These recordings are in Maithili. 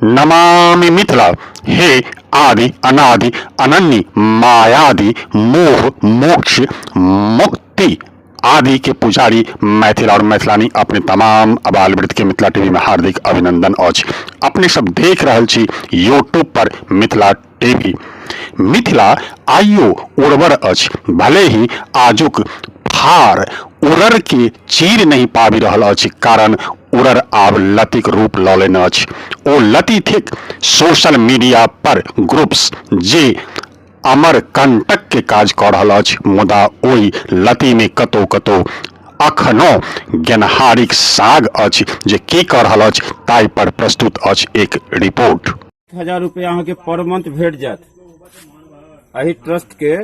नमामि मिथिला। हे आदि अनादि अनन्य मायादि मोह मोक्ष मुक्ति आदि के पुजारी मैथिल और मैथिलानी अपने तमाम अबाल वृद्ध के मिथिला टीवी में हार्दिक अभिनंदन अछि। अपने सब देख रहल छी यूट्यूब पर मिथिला टीवी। मिथिला आइयो उर्वर अछि, भले ही आजुक फार उरर के चीर नहि पाबि रहल अछि, कारण उरर आब लतिक रूप लऽ लेने अछि। ओ लति थिक सोशल मीडिया पर ग्रुप्स जे अमरकंटक के काज कऽ रहल अछि, मुदा ओहि लति मे कतौ कतौ अखनो गेनहारीक साग अछि जे की कऽ रहल अछि ताहि पर प्रस्तुत अछि एक रिपोर्ट। 1000 रुपया अहाँके पर मंथ भेट जायत एहि ट्रस्ट के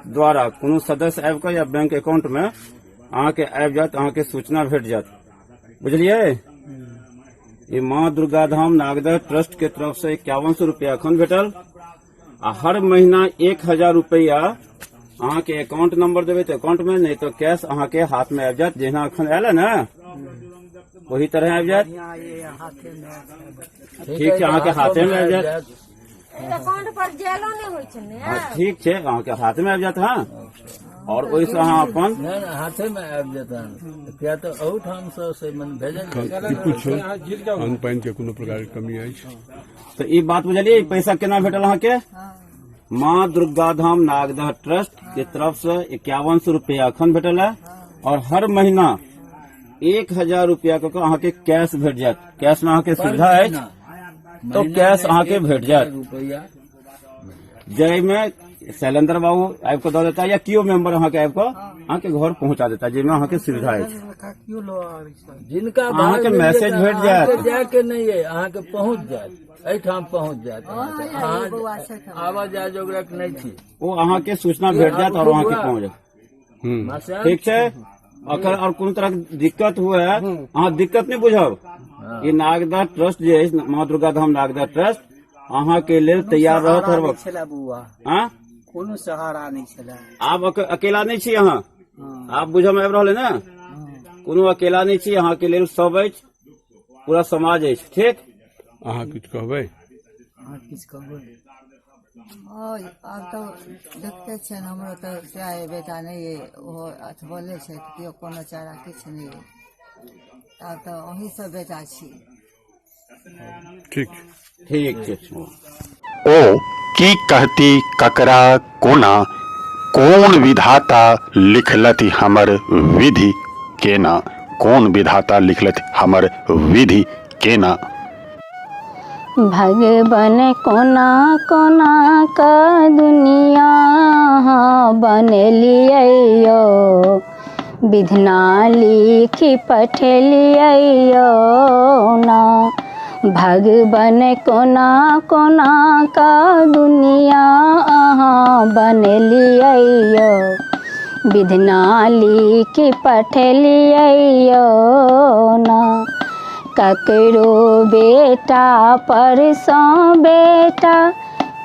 द्वारा। कोनो सदस्य आबि कऽ या बैंक अकाउंट में अहाँके आबि जायत, अहाँके सूचना भेट जायत, बुझलियै? ई माँ दुर्गा धाम नागदह ट्रस्ट के तरफ से 5100 रुपया एखन भेटल आ हर महीना 1000 रुपया अहाँके अकाउंट नंबर देबै तऽ अकाउंट में, नहि तऽ कैश अहाँके हाथ में आबि जायत। जहिना एखन आयल है ने, ओही तरह आबि जायत। ठीक छै, अहाँके हाथे में आबि जायत। अकाउंट पर जेलो नहि होइ छै ने। हँ, ठीक छै, अहाँके हाथ में आबि जायत। हँ, और ओहिसँ अहाँ अपन नहि नहि, हाथेमे आबि जेतनि, किया तऽ अहूठामसँ से मने भेजल। की किछु अन्न पानि के कोनो प्रकार के कमी अछि? तऽ ई बात बुझलियै, ई पैसा केना भेटल अहाँके? माँ दुर्गा धाम नागदह ट्रस्ट के तरफ से 5100 रुपया अखन भेटल है और हर महीना 1000 रुपया कऽ कऽ अहाँके कैश भेट जायत। कैश में अहाँके सुविधा अछि तो कैश अहाँके भेट जायत। रुपैआ जाहिमे शैलेंद्र बाबू आबि कऽ दऽ देता या केओ मेंबर अहाँके आबि कऽ अहाँके घर पहुंचा देता, जाहिमे अहाँके सुविधा अछि। जिनका अहाँके भार मिल मैसेज जेतनि, भेट जायत। अहाँके जायके नहि अइ, अहाँके पहुंच जायत, एहिठाम पहुंच जायत अहाँके। अहाँ आबऽ जाय जोगरक नहि छी। ओ अहाँके सूचना भेट जायत और अहाँके पहुंच जायत। मास्टर, ठीक छै, अगर और कोनो तरह के दिक्कत हुए, अहाँ दिक्कत नहि बुझब। ई नागदा ट्रस्ट जे अछि, माँ दुर्गा धाम नागदा ट्रस्ट, अहाँ के लेल तैयार रहत हर वक्त। छलै बौआ। हाँ? कोनो सहारा नहि छलै। आब अकेला नहि छी अहाँ, आब बुझऽ मे आबि रहल है ने? कोनो अकेला नहि छी, अहाँ के लेल सब अछि, पूरा समाज अछि। ठीक, अहाँ किछु कहबै? अहाँ किछु कहबै? आब तऽ देखते छियनि, हमरो तऽ सएह अइ, बेटा नहि अइ, ओहो अथबले छथि, केओ कोनो चारा किछु नहि अइ। आब तऽ अहीं सब बेटा छी। ठीक। ठीक छै। ओ की कहती ककरा कोना, कोन विधाता लिखलथि हमर विधि केना, कोन विधाता लिखलथि हमर विधि केना। भगवान कोना कोना क दुनिया बनेलियै यौ, विधना लिखि पठेलियै यौ ना। भगवान कोना कोना क दुनिया अहाँ बनेलियै यौ, विधना लिखि पठेलियै यौ ना। ककरो बेटा परसँ बेटा,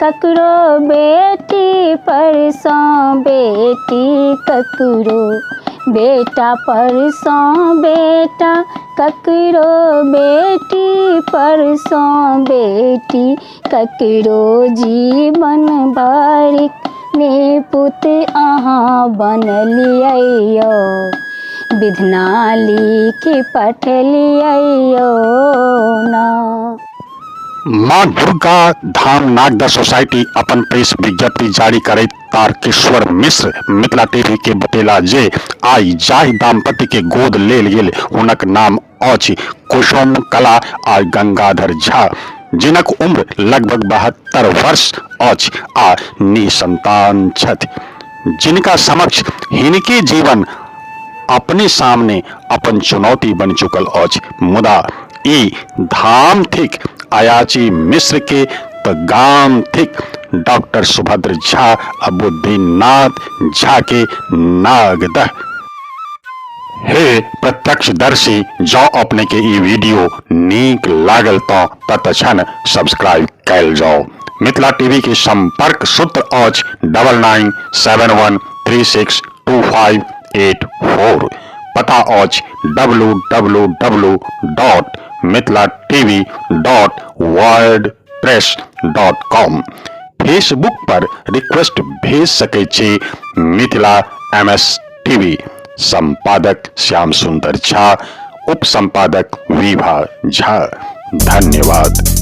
ककरो बेटी परसँ बेटी, ककरो बेटा परसँ बेटा, ककरो बेटी परसँ बेटी, ककरो जीवन भरिक निपुत अहाँ बनलियै यौ, विधना लिखि पठेलियै यौ ना। मां दुर्गा धाम नागदा सोसाइटी अपन प्रेस विज्ञप्ति जारी करैत तारकेश्वर मिश्र मिथिला टीवी के बतेला जे आइ जाहि दाम्पत्य के गोद लेल गेल हुनक नाम अछि कुसुम कला आ गंगाधर झा, जिनक उम्र लगभग 72 वर्ष अछि आ निसंतान छथि, जिनका समक्ष हिनके जीवन अपने सामने अपन चुनौती बनि चुकल अछि। मुदा ई धाम थिक अयाची मिश्र के त गाम थिक डॉक्टर सुभद्र झा आ बुद्धिनाथ झा के नागदह। हे प्रत्यक्षदर्शी, जँ अपने के ई वीडियो नीक लागल तऽ तत्क्षण सब्सक्राइब कयल जाउ। मिथिला टीवी के संपर्क सूत्र अछि 9971362584। पता अछि W W W dot Mithila TV dot WordPress dot com. Facebook पर रिक्वेस्ट भेज सकै छी मिथिला एम एस टीवी। संपादक श्याम सुंदर झा, उप संपादक विभा झा। धन्यवाद।